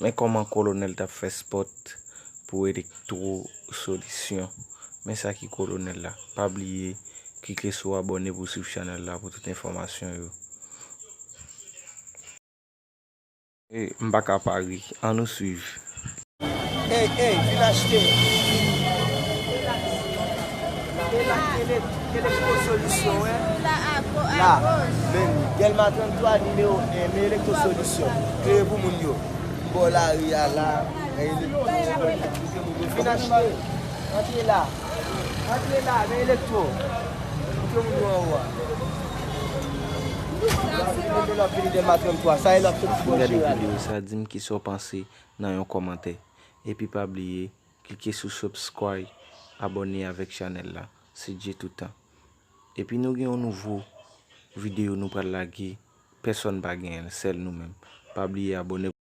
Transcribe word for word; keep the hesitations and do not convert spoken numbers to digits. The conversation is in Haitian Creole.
Men kòman Kolonèl t ap fè spòt pou Elektro Solisyon. Men sa ki Kolonèl la. Pa bliye klike sou abòne pou swiv chanèl la pou tout enfòmasyon yo. E m pa ka pa ri. Ann nou swiv. Ey, ey, vin achte. Ele-, ele-, Elektro Solisyon, wi. La, men, Dèlma trannntwa, nimewo en, men Elektro Solisyon. Klere pou moun yo. M bò lari a la, men Elektro. Vin achte. Antre la. Antre la, men Elektro. Antre moun yo anwo a. Lè w ap vini Dèlma trannntwa, sa e l ap fè ti bò chera. Fin gade videyo sa, di m kisa w panse nan yon kòmantè. Epi pa bliye, klike sou subscribe, abòne avèk chanèl la. Se Dye toutan. Epi nou gen yon nouvo videyo nou pral lage. Pèsòn pa genyen l, sèl nou menm. Pa bliye abòne.